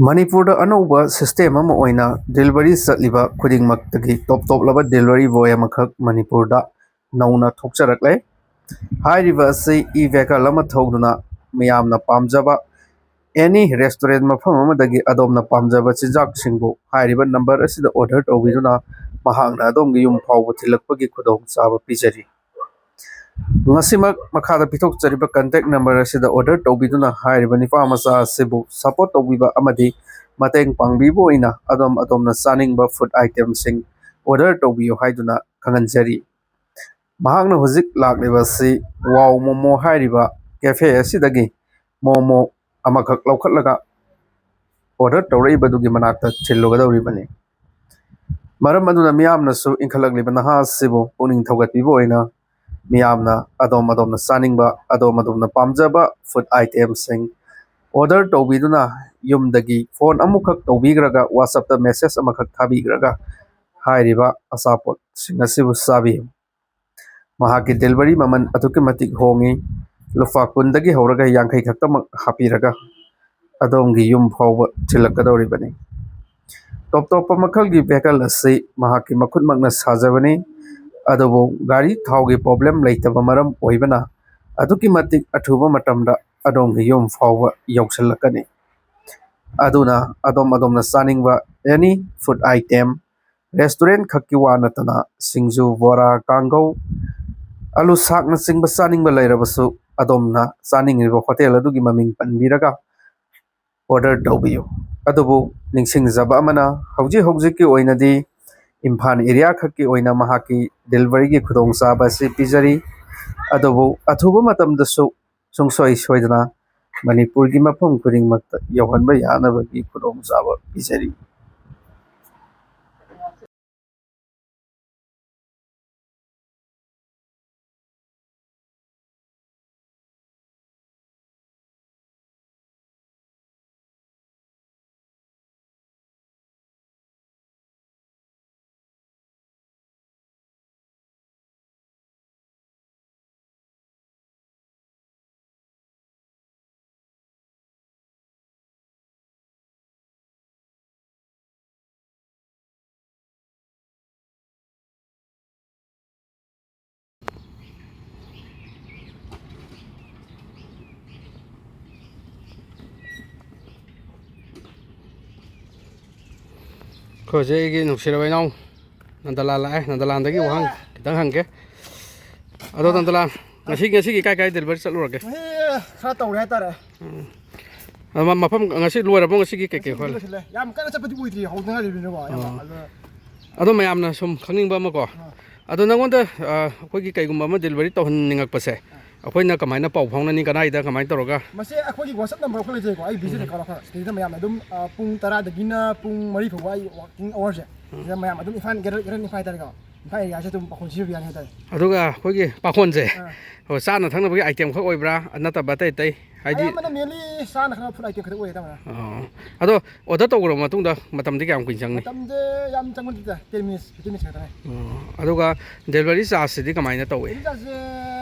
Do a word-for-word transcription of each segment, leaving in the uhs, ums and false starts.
ꯃꯅꯤꯄꯨꯔꯗ ꯑꯅꯧꯕ system ꯑꯃ ꯑꯣꯏꯅ delivery ꯆꯠꯂꯤꯕ ꯈꯨꯗꯤꯡꯃꯛꯇꯒꯤ top ꯇꯣꯞꯂꯕ delivery boy ꯑꯃꯈꯛ ꯃꯅꯤꯄꯨꯔꯗ ꯅꯧꯅ ꯊꯣꯛꯆꯔꯛꯂꯦ꯫ ꯍꯥꯏꯔꯤꯕ ꯑꯁꯤ e-vehicle ꯑꯃ ꯊꯧꯗꯨꯅ ꯃꯤꯌꯥꯝꯅ ꯄꯥꯝꯖꯕ any restaurant ꯃꯐꯝ ꯑꯃꯗꯒꯤ ꯑꯗꯣꯝꯅ ꯄꯥꯝꯖꯕ ꯆꯤꯟꯖꯥꯛꯁꯤꯡꯕꯨ ꯍꯥꯏꯔꯤꯕ number ꯑꯁꯤꯗ order ꯇꯧꯕꯤꯗꯨꯅ ꯃꯍꯥꯛꯅ ꯑꯗꯣꯝꯒꯤ ꯌꯨꯝ ꯐꯥꯎꯕ ꯊꯤꯜꯂꯛꯄꯒꯤ ꯈꯨꯗꯣꯡꯆꯥꯕ ꯄꯤꯖꯔꯤ꯫ ꯉꯁꯤꯃꯛ ꯃꯈꯥꯗ ꯄꯤꯊꯣꯛꯆꯔꯤꯕ contact number ꯑꯁꯤꯗ order ꯇꯧꯕꯤꯗꯨꯅ ꯍꯥꯏꯔꯤꯕ ꯅꯤꯄꯥ ꯃꯆꯥ ꯑꯁꯤꯕꯨ support ꯇꯧꯕꯤꯕ ꯑꯃꯗꯤ ꯃꯇꯦꯡ ꯄꯥꯡꯕꯤꯕ ꯑꯣꯏꯅ ꯑꯗꯣꯝ ꯑꯗꯣꯝꯅ ꯆꯥꯅꯤꯡꯕ food itemꯁꯤꯡ order ꯇꯧꯕꯤꯌꯨ ꯍꯥꯏꯗꯨꯅ ꯈꯪꯍꯟꯖꯔꯤ꯫ ꯃꯍꯥꯛꯅ ꯍꯧꯖꯤꯛ ꯂꯥꯛꯂꯤꯕ ꯑꯁꯤ Wow Momo ꯍꯥꯏꯔꯤꯕ cafe ꯑꯁꯤꯗꯒꯤ momo ꯑꯃꯈꯛ ꯂꯧꯈꯠꯂꯒ order ꯇꯧꯔꯛꯏꯕꯗꯨꯒꯤ ꯃꯅꯥꯛꯇ ꯊꯤꯜꯂꯨꯒꯗꯧꯔꯤꯕꯅꯤ꯫ ꯃꯔꯝ ꯑꯗꯨꯅ ꯃꯤꯌꯥꯝꯅꯁꯨ ꯏꯟꯈꯠꯂꯛꯂꯤꯕ ꯅꯍꯥ ꯑꯁꯤꯕꯨ ꯄꯨꯛꯅꯤꯡ ꯊꯧꯒꯠꯄꯤꯕ ꯑꯣꯏꯅ ꯃꯤꯌꯥꯝꯅ ꯑꯗꯣꯝ ꯑꯗꯣꯝꯅ ꯆꯥꯅꯤꯡꯕ, ꯑꯗꯣꯝ ꯑꯗꯣꯝꯅ ꯄꯥꯝꯖꯕ food itemꯁꯤꯡ order ꯇꯧꯕꯤꯗꯨꯅ ꯌꯨꯝꯗꯒꯤ phone ꯑꯃꯈꯛ ꯇꯧꯕꯤꯈ꯭ꯔꯒ WhatsAppꯇ message ꯑꯃꯈꯛ ꯊꯥꯕꯤꯈ꯭ꯔꯒ ꯍꯥꯏꯔꯤꯕ ꯑꯆꯥꯄꯣꯠꯁꯤꯡ ꯑꯁꯤꯕꯨ ꯆꯥꯕꯤꯌꯨ꯫ ꯃꯍꯥꯛꯀꯤ delivery ꯃꯃꯜ ꯑꯗꯨꯛꯀꯤ ꯃꯇꯤꯛ ꯍꯣꯡꯏ꯫ ꯂꯨꯄꯥ ꯀꯨꯟꯗꯒꯤ ꯍꯧꯔꯒ ꯌꯥꯡꯈꯩ ꯈꯛꯇꯃꯛ ꯍꯥꯞꯄꯤꯔꯒ ꯑꯗꯣꯝꯒꯤ ꯌꯨꯝ ꯐꯥꯎꯕ ꯊꯤꯜꯂꯛꯀꯗꯧꯔꯤꯕꯅꯤ꯫ ꯇꯣꯞ ꯇꯣꯞꯄ ꯃꯈꯜꯒꯤ vehicle ꯑꯁꯤ ꯃꯍꯥꯛꯀꯤ ꯃꯈꯨꯠꯃꯛꯅ ꯁꯥꯖꯕꯅꯤ꯫ ꯑꯗꯨꯕꯨ ꯒꯥꯔꯤ ꯊꯥꯎꯒꯤ problem ꯂꯩꯇꯕ ꯃꯔꯝ ꯑꯣꯏꯕꯅ ꯑꯗꯨꯛꯀꯤ ꯃꯇꯤꯛ ꯑꯊꯨꯕ ꯃꯇꯝꯗ ꯑꯗꯣꯝꯒꯤ ꯌꯨꯝ ꯐꯥꯎꯕ ꯌꯧꯁꯤꯜꯂꯛꯀꯅꯤ꯫ ꯑꯗꯨꯅ ꯑꯗꯣꯝ ꯑꯗꯣꯝꯅ ꯆꯥꯅꯤꯡꯕ any food item, restaurant ꯈꯛꯀꯤ ꯋꯥ ꯅꯠꯇꯅ ꯁꯤꯡꯖꯨ, ꯕꯣꯔꯥ, ꯀꯥꯡꯒꯧ, ꯑꯂꯨ ꯁꯥꯛꯅꯆꯤꯡꯕ ꯆꯥꯅꯤꯡꯕ ꯂꯩꯔꯕꯁꯨ ꯑꯗꯣꯝꯅ ꯆꯥꯅꯤꯡꯂꯤꯕ hotel ꯑꯗꯨꯒꯤ ꯃꯃꯤꯡ ꯄꯟꯕꯤꯔꯒ order ꯇꯧꯕꯤꯌꯨ꯫ ꯑꯗꯨꯕꯨ ꯅꯤꯡꯁꯤꯡꯖꯕ ꯑꯃꯅ, ꯍꯧꯖꯤꯛ ꯍꯧꯖꯤꯛꯀꯤ ꯑꯣꯏꯅꯗꯤ ꯏꯝꯐꯥꯜ area ꯈꯛꯀꯤ ꯑꯣꯏꯅ ꯃꯍꯥꯛꯀꯤ deliveryꯒꯤ ꯈꯨꯗꯣꯡꯆꯥꯕ ꯑꯁꯤ ꯄꯤꯖꯔꯤ꯫ ꯑꯗꯨꯕꯨ ꯑꯊꯨꯕ ꯃꯇꯝꯗꯁꯨ ꯁꯨꯡꯁꯣꯏ ꯁꯣꯏꯗꯅ ꯃꯅꯤꯄꯨꯔꯒꯤ ꯃꯐꯝ ꯈꯨꯗꯤꯡꯃꯛꯇ ꯌꯧꯍꯟꯕ ꯌꯥꯅꯕꯒꯤ ꯈꯨꯗꯣꯡꯆꯥꯕ ꯄꯤꯖꯔꯤ꯫ ꯑꯩꯈꯣꯏ ꯍꯧꯖꯤꯛ ꯑꯩꯒꯤ ꯅꯨꯡꯁꯤꯔꯕ ꯏꯅꯥꯎ ꯅꯟꯗꯂꯥꯟ ꯂꯥꯛꯑꯦ꯫ ꯅꯟꯗꯂꯥꯟꯗꯒꯤ ꯋꯥꯍꯪ ꯈꯤꯇꯪ ꯍꯪꯒꯦ꯫ ꯑꯗꯣ ꯅꯟꯗꯂꯥꯟ, ꯉꯁꯤ, ꯉꯁꯤꯒꯤ ꯀꯥꯏ ꯀꯥꯏ delivery ꯆꯠꯂꯨꯔꯒꯦ? ꯉꯁꯤ ꯈꯔ ꯇꯧꯔꯦ ꯍꯥꯏꯇꯥꯔꯦ꯫ ꯎꯝ꯫ ꯑꯗꯣ ꯃ-, ꯃꯐꯝ ꯉꯁꯤ ꯂꯣꯏꯔꯕꯣ? ꯉꯁꯤꯒꯤ ꯀꯩꯀꯩ ꯉꯁꯤꯒꯤꯗꯤ ꯍꯣꯜꯂꯤ? ꯂꯣꯏꯁꯤꯜꯂꯦ꯫ ꯌꯥꯝ ꯀꯟꯅ ꯆꯠꯄꯗꯤ ꯑꯣꯏꯗ꯭ꯔꯤ, ꯍꯧꯗ ꯉꯥꯏꯔꯤꯕꯅꯤꯅꯀꯣ꯫ ꯌꯥꯝ ꯑꯣ꯫ ꯑꯗꯣ ꯑꯗꯣ ꯃꯌꯥꯝꯅ ꯁꯨꯝ ꯈꯪꯅꯤꯡꯕ ꯑꯃꯀꯣ, ꯑꯥ꯫ ꯑꯗꯣ ꯅꯪꯉꯣꯟꯗ, ꯑ, ꯑꯩꯈꯣꯏꯒꯤ ꯀꯩꯒꯨꯝꯕ ꯑꯃ delivery ꯇꯧꯍꯟꯅꯤꯡꯉꯛꯄꯁꯦ, ꯑꯥ꯫ ꯑꯩꯈꯣꯏꯅ ꯀꯃꯥꯏꯅ ꯄꯥꯎ ꯐꯥꯎꯅꯅꯤ? ꯀꯗꯥꯏꯗ, ꯀꯃꯥꯏꯅ ꯇꯧꯔꯒ? ꯃꯁꯦ ꯑꯩꯈꯣꯏꯒꯤ WhatsApp number ꯑꯩꯈꯣꯏ ꯂꯩꯖꯩꯀꯣ, ꯑꯩ busy ꯎꯝ꯫ Account ꯑꯩꯈꯣꯏ ꯁꯤꯗꯩꯗ ꯃꯌꯥꯝꯅ ꯑꯗꯨꯝ, ꯑ, ꯄꯨꯡ ꯇꯔꯥꯗꯒꯤꯅ ꯄꯨꯡ ꯃꯔꯤ ꯐꯥꯎꯕ ꯑꯩ working hourꯁꯦ꯫ ꯎꯝ꯫ ꯁꯤꯗ ꯃꯌꯥꯝ ꯑꯗꯨꯝ ꯏꯝꯐꯥꯜ, Greater, Greater ꯏꯝꯐꯥꯜ ꯍꯥꯏꯇꯥꯔꯦꯀꯣ, ꯏꯝꯐꯥꯜ areaꯁꯦ ꯑꯗꯨꯝ ꯄꯥꯈꯣꯟ ꯁꯤꯖꯤꯟꯅꯕ ꯌꯥꯅꯤ ꯍꯥꯏꯇꯥꯔꯦ꯫ ꯑꯗꯨꯒ ꯑꯩꯈꯣꯏꯒꯤ ꯄꯥꯈꯣꯟꯁꯦ, ꯑꯥ꯫ ꯑꯣ, ꯆꯥꯅ ꯊꯛꯅꯕꯒꯤ item ꯈꯛ ꯑꯣꯏꯕ꯭ꯔꯥ, ꯅꯠꯇꯕ ꯑꯇꯩ ꯑꯇꯩ? ꯍꯥꯏꯗꯤ ꯑꯌꯥꯝꯕꯅ mainly ꯆꯥꯅ ꯊꯛꯅꯕ food item ꯈꯛꯇ ꯑꯣꯏꯌꯦ, ꯑꯌꯥꯝꯕꯅ꯫ ꯑꯣ꯫ ꯑꯗꯣ order ꯇꯧꯈ꯭ꯔꯕ ꯃꯇꯨꯡꯗ ꯃꯇꯝꯗꯤ ꯀꯌꯥꯝ ꯀꯨꯏꯅ ꯆꯪꯅꯤ? ꯃꯇꯝꯁꯦ ꯌꯥꯝ ꯆꯪꯕ ꯅꯠꯇꯦꯗ, ten minutes, fifteen minutes ꯈꯛꯇꯅꯦ꯫ ꯑꯣ꯫ ꯑꯗꯨꯒ delivery chargeꯁꯤꯗꯤ ꯀꯃꯥꯏꯅ ꯇꯧꯏ? Delivery chargeꯁꯦ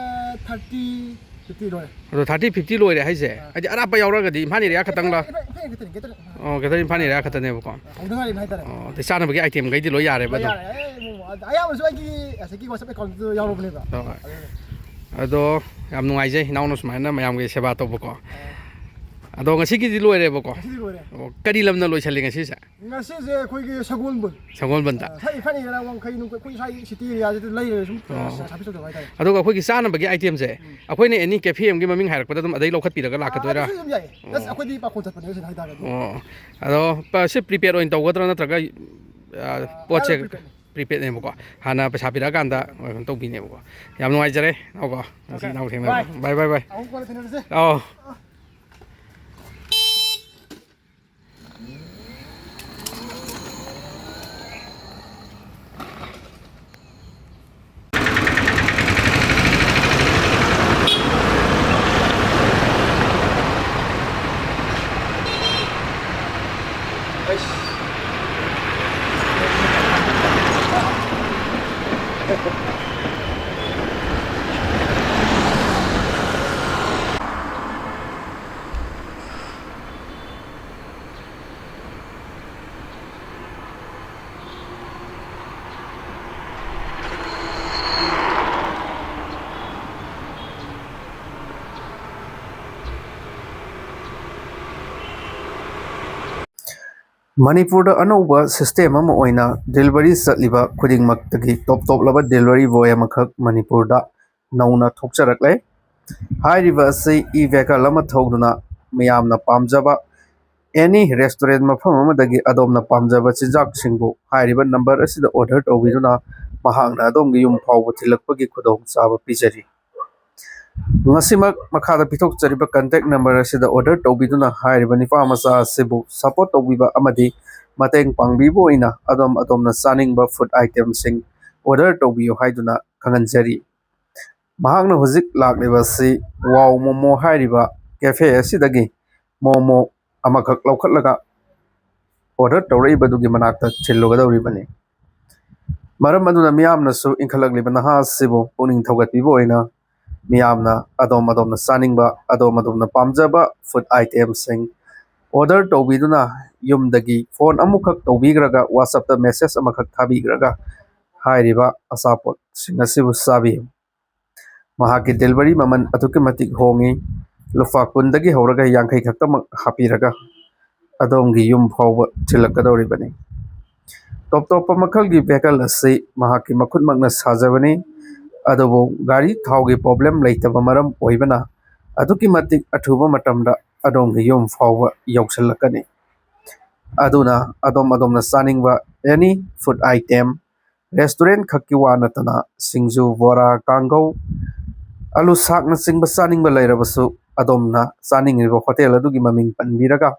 thirty, fifty ꯂꯣꯏꯔꯦ꯫ ꯑꯗꯣ thirty, fifty ꯂꯣꯏꯔꯦ ꯍꯥꯏꯁꯦ? ꯑꯥ꯫ ꯍꯥꯏꯗꯤ ꯑꯔꯥꯞꯄ ꯌꯥꯎꯔꯒꯗꯤ ꯏꯝꯐꯥꯜ area ꯈꯛꯇꯪꯂ? ꯏꯝꯐꯥꯜ, ꯏꯝꯐꯥꯜ ꯈꯛꯇꯅꯤ, ꯈꯛꯇꯅꯤ꯫ ꯑꯣ, ꯈꯛꯇꯅꯤ, ꯏꯝꯐꯥꯜ area ꯈꯛꯇꯅꯦꯕꯀꯣ꯫ ꯑꯥ, ꯍꯧꯗ ꯉꯥꯏꯔꯤꯕꯅꯦ ꯍꯥꯏꯇꯥꯔꯦ꯫ ꯑꯣ, ꯑꯗꯩ ꯆꯥꯅꯕꯒꯤ itemꯈꯩꯗꯤ ꯂꯣꯏ ꯌꯥꯔꯦꯕ ꯂꯣꯏ ꯑꯗꯨꯝ? ꯌꯥꯔꯦ꯫ ꯑꯦ, ꯑꯃꯨꯛ ꯑꯌꯥꯝꯕꯁꯨ ꯑꯩꯒꯤ ꯉꯁꯥꯏꯒꯤ WhatsApp accountꯇ ꯌꯥꯎꯔꯕꯅꯦꯕ꯫ ꯍꯣꯏ, ꯍꯣꯏ꯫ ꯑꯗꯨꯅ ꯑꯗꯣ ꯌꯥꯝ ꯅꯨꯡꯉꯥꯏꯖꯩ ꯏꯅꯥꯎꯅ ꯁꯨꯃꯥꯏꯅ ꯃꯌꯥꯝꯒꯤ ꯁꯦꯕꯥ ꯇꯧꯕꯀꯣ꯫ ꯑꯥ꯫ ꯑꯗꯣ ꯉꯁꯤꯒꯤꯗꯤ ꯂꯣꯏꯔꯦꯕꯀꯣ? ꯉꯁꯤꯗꯤ ꯂꯣꯏꯔꯦ꯫ ꯑꯣ, ꯀꯔꯤ ꯂꯝꯅ ꯂꯣꯏꯁꯜꯂꯤ ꯉꯁꯤꯁꯦ? ꯉꯁꯤꯁꯦ ꯑꯩꯈꯣꯏꯒꯤ ꯁꯒꯣꯜꯕꯟ꯫ ꯁꯒꯣꯜꯕꯟꯗ꯫ ꯑ, ꯁ꯭ꯋꯥꯏ ꯏꯝꯐꯥꯜ area ꯋꯥꯡꯈꯩ ꯅꯨꯡꯈꯩ ꯑꯩꯈꯣꯏ ꯁ꯭ꯋꯥꯏ city areaꯁꯤꯗ ꯂꯩꯔꯦ ꯁꯨꯝ, ꯑ, ꯑꯣ꯫ Service ꯇꯧꯖꯕ ꯍꯥꯏꯇꯥꯔꯦ꯫ ꯑꯗꯨꯒ ꯑꯩꯈꯣꯏꯒꯤ ꯆꯥꯅꯕꯒꯤ itemꯁꯦ ꯎꯝ꯫ ꯑꯩꯈꯣꯏꯅ any cafe ꯑꯃꯒꯤ ꯃꯃꯤꯡ ꯍꯥꯏꯔꯛꯄꯗ ꯑꯗꯨꯝ ꯑꯗꯩ ꯂꯧꯈꯠꯄꯤꯔꯒ ꯑ, ꯂꯥꯛꯀꯗꯣꯏꯔꯥ? ꯑꯗꯨꯁꯨ ꯑꯗꯨꯝ ꯌꯥꯏ꯫ Just ꯑꯣ꯫ ꯑꯩꯈꯣꯏꯗꯤ ꯄꯥꯈꯣꯟ ꯆꯠꯄꯅꯦ ꯁꯤꯗ ꯍꯥꯏꯇꯥꯔꯒꯗꯤ꯫ ꯑꯣ꯫ ꯑꯗꯣ ꯄ-, ꯁꯤ prepaid ꯑꯣꯏꯅ ꯇꯧꯒꯗ꯭ꯔꯥ ꯅꯠꯇ꯭ꯔꯒ, ꯑ, ꯑ, ꯄꯣꯠꯁꯦ ꯑ, prepaidꯅꯦ꯫ Prepaidꯅꯦꯕꯀꯣ? ꯍꯥꯟꯅ ꯄꯩꯁꯥ ꯄꯤꯔꯛꯑꯀꯥꯟꯗ ꯀꯩꯅꯣ ꯇꯧꯕꯤꯅꯦꯕꯀꯣ? ꯌꯥꯝ ꯅꯨꯡꯉꯥꯏꯖꯔꯦ ꯏꯅꯥꯎꯀꯣ, ꯉꯁꯤ Okay. ꯏꯅꯥꯎ ꯊꯦꯡꯅꯕ꯫ Bye꯫ Bye, bye, bye꯫ ꯑꯃꯨꯛ ꯀꯣꯟꯅ ꯊꯦꯡꯅꯔꯁꯦ꯫ ꯑꯧ꯫ ꯃꯅꯤꯄꯨꯔꯗ ꯑꯅꯧꯕ system ꯑꯃ ꯑꯣꯏꯅ delivery ꯆꯠꯂꯤꯕ ꯈꯨꯗꯤꯡꯃꯛꯇꯒꯤ top ꯇꯣꯞꯂꯕ delivery boy ꯑꯃꯈꯛ ꯃꯅꯤꯄꯨꯔꯗ ꯅꯧꯅ ꯊꯣꯛꯆꯔꯛꯂꯦ꯫ ꯍꯥꯏꯔꯤꯕ ꯑꯁꯤ e vehicle ꯑꯃ ꯊꯧꯗꯨꯅ ꯃꯤꯌꯥꯝꯅ ꯄꯥꯝꯖꯕ any restaurant ꯃꯐꯝ ꯑꯃꯗꯒꯤ ꯑꯗꯣꯝꯅ ꯄꯥꯝꯖꯕ ꯆꯤꯟꯖꯥꯛꯁꯤꯡꯕꯨ ꯍꯥꯏꯔꯤꯕ number ꯑꯁꯤꯗ order ꯇꯧꯕꯤꯗꯨꯅ ꯃꯍꯥꯛꯅ ꯑꯗꯣꯝꯒꯤ ꯌꯨꯝ ꯐꯥꯎꯕ ꯊꯤꯜꯂꯛꯄꯒꯤ ꯈꯨꯗꯣꯡꯆꯥꯕ ꯄꯤꯖꯔꯤ꯫ ꯉꯁꯤꯃꯛ ꯃꯈꯥꯗ ꯄꯤꯊꯣꯛꯆꯔꯤꯕ contact number ꯑꯁꯤꯗ order ꯇꯧꯕꯤꯗꯨꯅ ꯍꯥꯏꯔꯤꯕ ꯅꯤꯄꯥ ꯃꯆꯥ ꯑꯁꯤꯕꯨ support ꯇꯧꯕꯤꯕ ꯑꯃꯗꯤ ꯃꯇꯦꯡ ꯄꯥꯡꯕꯤꯕ ꯑꯣꯏꯅ ꯑꯗꯣꯝ ꯑꯗꯣꯝꯅ ꯆꯥꯅꯤꯡꯕ food itemꯁꯤꯡ order ꯇꯧꯕꯤꯌꯨ ꯍꯥꯏꯗꯨꯅ ꯈꯪꯍꯟꯖꯔꯤ꯫ ꯃꯍꯥꯛꯅ ꯍꯧꯖꯤꯛ ꯂꯥꯛꯂꯤꯕ ꯑꯁꯤ Wow Momo ꯍꯥꯏꯔꯤꯕ cafe ꯑꯁꯤꯗꯒꯤ momo ꯑꯃꯈꯛ ꯂꯧꯈꯠꯂꯒ order ꯇꯧꯔꯛꯏꯕꯗꯨꯒꯤ ꯃꯅꯥꯛꯇ ꯊꯤꯜꯂꯨꯒꯗꯧꯔꯤꯕꯅꯤ꯫ ꯃꯔꯝ ꯑꯗꯨꯅ ꯃꯤꯌꯥꯝꯅꯁꯨ ꯏꯟꯈꯠꯂꯛꯂꯤꯕ ꯅꯍꯥ ꯑꯁꯤꯕꯨ ꯄꯨꯛꯅꯤꯡ ꯊꯧꯒꯠꯄꯤꯕ ꯑꯣꯏꯅ ꯃꯤꯌꯥꯝꯅ ꯑꯗꯣꯝ ꯑꯗꯣꯝꯅ ꯆꯥꯅꯤꯡꯕ, ꯑꯗꯣꯝ ꯑꯗꯣꯝꯅ ꯄꯥꯝꯖꯕ food itemꯁꯤꯡ order ꯇꯧꯕꯤꯗꯨꯅ ꯌꯨꯝꯗꯒꯤ phone ꯑꯃꯈꯛ ꯇꯧꯕꯤꯈ꯭ꯔꯒ WhatsAppꯇ message ꯑꯃꯈꯛ ꯊꯥꯕꯤꯈ꯭ꯔꯒ ꯍꯥꯏꯔꯤꯕ ꯑꯆꯥꯄꯣꯠꯁꯤꯡ ꯑꯁꯤꯕꯨ ꯆꯥꯕꯤꯌꯨ꯫ ꯃꯍꯥꯛꯀꯤ delivery ꯃꯃꯜ ꯑꯗꯨꯛꯀꯤ ꯃꯇꯤꯛ ꯍꯣꯡꯏ꯫ ꯂꯨꯄꯥ ꯀꯨꯟꯗꯒꯤ ꯍꯧꯔꯒ ꯌꯥꯡꯈꯩ ꯈꯛꯇꯃꯛ ꯍꯥꯞꯄꯤꯔꯒ ꯑꯗꯣꯝꯒꯤ ꯌꯨꯝ ꯐꯥꯎꯕ ꯊꯤꯜꯂꯛꯀꯗꯧꯔꯤꯕꯅꯤ꯫ ꯇꯣꯞ ꯇꯣꯞꯄ ꯃꯈꯜꯒꯤ vehicle ꯑꯁꯤ ꯃꯍꯥꯛꯀꯤ ꯃꯈꯨꯠꯃꯛꯅ ꯁꯥꯖꯕꯅꯤ꯫ ꯑꯗꯨꯕꯨ ꯒꯥꯔꯤ ꯊꯥꯎꯒꯤ problem ꯂꯩꯇꯕ ꯃꯔꯝ ꯑꯣꯏꯕꯅ ꯑꯗꯨꯛꯀꯤ ꯃꯇꯤꯛ ꯑꯊꯨꯕ ꯃꯇꯝꯗ ꯑꯗꯣꯝꯒꯤ ꯌꯨꯝ ꯐꯥꯎꯕ ꯌꯧꯁꯤꯜꯂꯛꯀꯅꯤ꯫ ꯑꯗꯨꯅ ꯑꯗꯣꯝ ꯑꯗꯣꯝꯅ ꯆꯥꯅꯤꯡꯕ any food item, restaurant ꯈꯛꯀꯤ ꯋꯥ ꯅꯠꯇꯅ ꯁꯤꯡꯖꯨ, ꯕꯣꯔꯥ, ꯀꯥꯡꯒꯧ, ꯑꯂꯨ ꯁꯥꯛꯅꯆꯤꯡꯕ ꯆꯥꯅꯤꯡꯕ ꯂꯩꯔꯕꯁꯨ ꯑꯗꯣꯝꯅ ꯆꯥꯅꯤꯡꯂꯤꯕ hotel ꯑꯗꯨꯒꯤ ꯃꯃꯤꯡ ꯄꯟꯕꯤꯔꯒ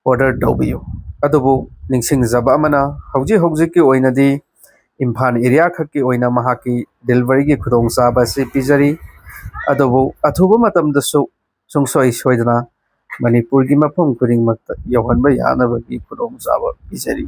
order ꯇꯧꯕꯤꯌꯨ꯫ ꯑꯗꯨꯕꯨ ꯅꯤꯡꯁꯤꯡꯖꯕ ꯑꯃꯅ, ꯍꯧꯖꯤꯛ ꯍꯧꯖꯤꯛꯀꯤ ꯑꯣꯏꯅꯗꯤ ꯏꯝꯐꯥꯜ area ꯈꯛꯀꯤ ꯑꯣꯏꯅ ꯃꯍꯥꯛꯀꯤ deliveryꯒꯤ ꯈꯨꯗꯣꯡꯆꯥꯕ ꯑꯁꯤ ꯄꯤꯖꯔꯤ꯫ ꯑꯗꯨꯕꯨ ꯑꯊꯨꯕ ꯃꯇꯝꯗꯁꯨ ꯁꯨꯡꯁꯣꯏ ꯁꯣꯏꯗꯅ ꯃꯅꯤꯄꯨꯔꯒꯤ ꯃꯐꯝ ꯈꯨꯗꯤꯡꯃꯛꯇ ꯌꯧꯍꯟꯕ ꯌꯥꯅꯕꯒꯤ ꯈꯨꯗꯣꯡꯆꯥꯕ ꯄꯤꯖꯔꯤ꯫